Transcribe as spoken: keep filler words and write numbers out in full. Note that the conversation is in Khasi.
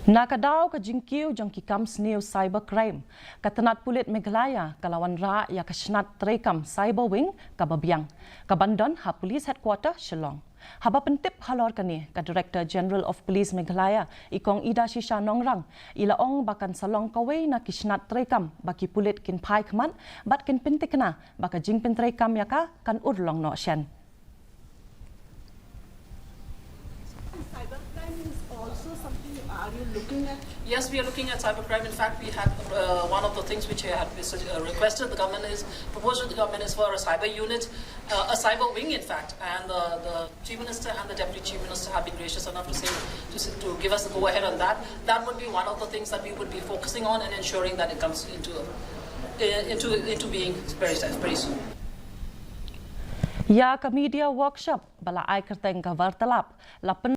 Na ka daw ka jingkiew jong ki kam sniew cyber crime, ka tnat pulit Meghalaya ka la wanrah ïa ka snat treikam cyber wing kaba biang, kaban don ha Police Headquarter Shillong. Haba pyntip halor kane, ka Director General of Police Meghalaya, i Kong Idashisha Nongrang, i la ong ba kan sa long kawei na ki snat treikam ba ki pulit kin phai khmat bad kin pyntikna ba ka jingpyntreikam ïa ka kan urlong noh shen. Cybercrime is also something, are you looking at? Yes, we are looking at cybercrime. In fact, we had uh, one of the things which I had uh, requested the government is proposed to the government is for a cyber unit, uh, a cyber wing, in fact, and the, the chief minister and the deputy chief minister have been gracious enough to say to, s- to give us the go ahead on that. That would be one of the things that we would be focusing on and ensuring that it comes into uh, into into being very very soon. Ïa ka media workshop ba la ai kyrteng ka Vartalap la pyn